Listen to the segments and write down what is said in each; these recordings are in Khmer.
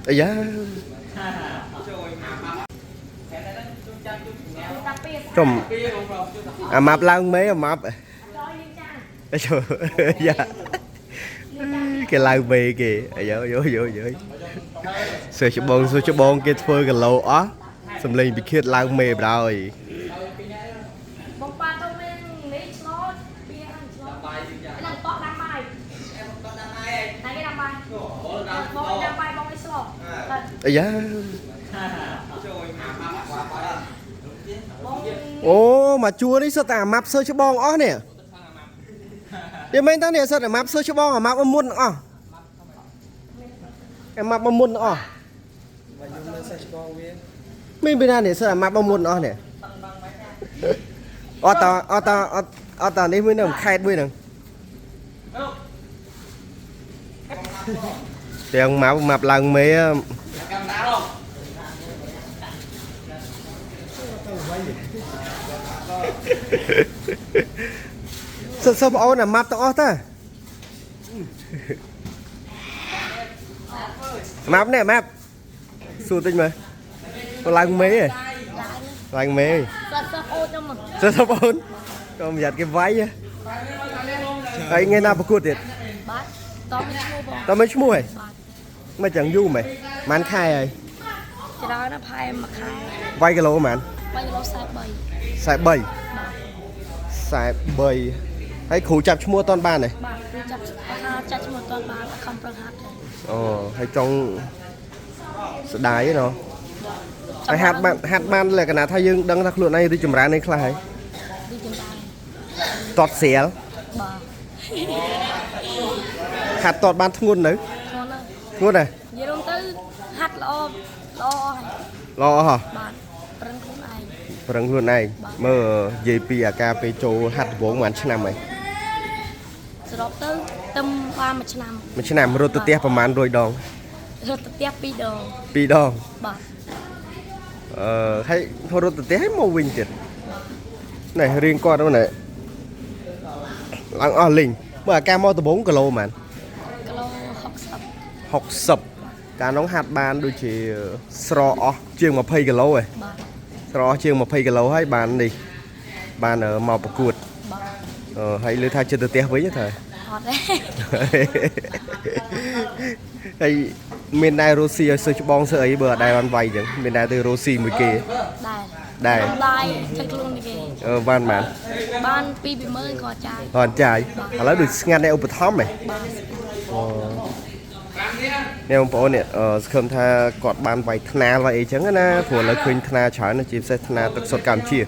អាយ៉ាចំអាម៉ាប់ឡើងមេអាម៉ាប់អាចូលយ៉ាគេឡើងមេគេអាយ៉ូយោយោយោសើច្បងសើច្បងគេធ្វើគីឡូអស់សំលេងពិឃាតឡើងមេបណ្ដោយ បងប៉ាទៅមាននេះឆ្លោពីហ្នឹងឆ្លោហ្នឹងតោះដាំបាយតែគេដាំបាយបងដាំបាយបងឲ្យឆ្លោតែ អាយ៉ា បង អូមកជួរនេះសុទ្ធតែអាម៉ាប់សើច្បងអស់នេះនិយាយមែនតើនេះសុទ្ធអាម៉ាប់សើច្បងអាម៉ាប់មុនអស់អាម៉ាប់មុនអស់ បើខ្ញុំនៅសេះច្បងវា មានពីណានេះសុទ្ធអាម៉ាប់មុនអស់នេះអត់តអត់តអត់អត់តនេះមួយនឹងខេតមួយនឹងទាំងម៉ាប់ម៉ាប់ឡើងមេសិតសិតបងអូនអាម៉ាប់ទាំងអស់តាម៉ាប់នេះម៉ាប់សួរតិចមើលឡើងមេហ៎ឡើងមេហ៎ សតសអូនខ្ញុំមក សិតសិតបងអូនក៏មិនយ៉ាត់គេវាយហ៎ហើយថ្ងៃណាប្រកួតទៀត បាទតមានឈ្មោះបង តើមិនឈ្មោះហ៎ បាទ មិនចឹងយូរម៉េចម៉ានខែហើយ ច្រើនណាស់ផែមួយខែ វាយគីឡូម៉ាន 3គីឡូ43 43 បាទ 43ហើយគ្រូចាប់ឈ្មោះអត់ទាន់បានទេ បាទគឺចាប់ថាចាច់ឈ្មោះអត់ទាន់បានខំប្រឹងហាត់ទេ អូហើយចង់ស្ដាយឯណោះហើយហាត់បានហាត់បានលក្ខណៈថាយើងដឹងថាខ្លួនឯងរីកចម្រើននេះខ្លះហើយ រីកចម្រើន តតស្រាល បាទ ហាត់តតបានធ្ងន់នៅ ធ្ងន់ណាស់ ធ្ងន់ទេ និយាយរួមទៅហាត់ល្អល្អអស់ហើយ ល្អហ៎ បាទប្រឹងខ្លួនឯង ប្រឹងខ្លួនឯងមើលនិយាយពីអាការពេលចូលហាត់ដំបូងប៉ុន្មានឆ្នាំហើយ សរុបទៅទឹមបានមួយឆ្នាំ មួយឆ្នាំរត់ទៅផ្ទះប្រហែល100ដង រត់ទៅផ្ទះពីរដង ពីរដង បាទ អឺហើយរត់ទៅផ្ទះហើយមកវិញទៀតនេះរៀងគាត់ហ្នឹងនេះឡើងអស់លីងមើលអាការមកដំបូងគីឡូប៉ុន្មាន គីឡូ60 60កាលនោះហាត់បានដូចជាស្រកអស់ជាង20គីឡូឯង បាទ ស្រកអស់ជាង20គីឡូហើយបាននេះបានមកប្រកួត បាទ អឺហើយលើថាចិត្តទៅផ្ទះវិញទេ អត់ទេ ហើយមានដែររ៉ូស៊ីឲ្យសើច្បងសើអីបើអត់ដែរបានវាយអញ្ចឹងមានដែរទៅរ៉ូស៊ីមួយគេ ដែរ ដែរ ឡាយទឹកខ្លួននេះគេ អឺបានបាន បាន2 20000ក៏ចាយ អត់ចាយឥឡូវដូចស្ងាត់អ្នកឧបត្ថម្ភហ៎ បាទ អូនេះបងប្អូននេះអឺសង្ឃឹមថាគាត់បានវាយថ្នាលវាយអីចឹងណាព្រោះឥឡូវឃើញថ្នាច្រើនណាស់ជាពិសេសថ្នាទឹកសុទ្ធកម្ពុជា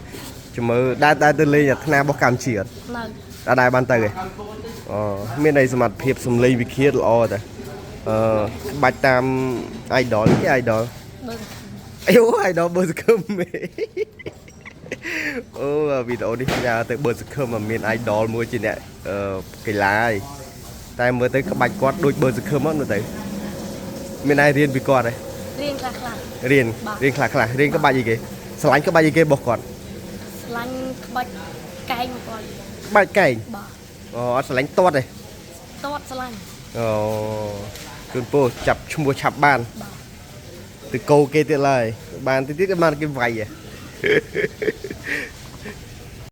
ចាំមើលដែរដែរទៅលេងអាថ្នារបស់កម្ពុជាអត់ នៅ អត់ដែរបានទៅទេអូមានអីសមត្ថភាពសំលេងវិឃាតល្អតាអឺក្បាច់តាម idol គេ idol បើ អីអូ idol បើសង្ឃឹមហេអូវីដេអូនេះផ្ញើទៅបើសង្ឃឹមមាន idol មួយជាអ្នកអឺកីឡាហើយតែមើលទៅក្បាច់គាត់ដូចបើសង្ឃឹមហ្នឹងមើលទៅមានឯរៀនពីគាត់ទេ រៀនខ្លះខ្លះ រៀនរៀនខ្លះខ្លះរៀនក្បាច់អីគេស្រឡាញ់ក្បាច់អីគេរបស់គាត់ ស្លាញ់ក្បាច់កែងមកគាត់ ក្បាច់កែង បាទ អូអត់ស្រឡាញ់ទាត់ទេ តតស្លាញ់ អូជូនពរចាប់ឈ្មោះឆាប់បាន បាទ ទៅកោគេទៀតឡើយបានតិចទៀតក៏បានគេវាយហ៎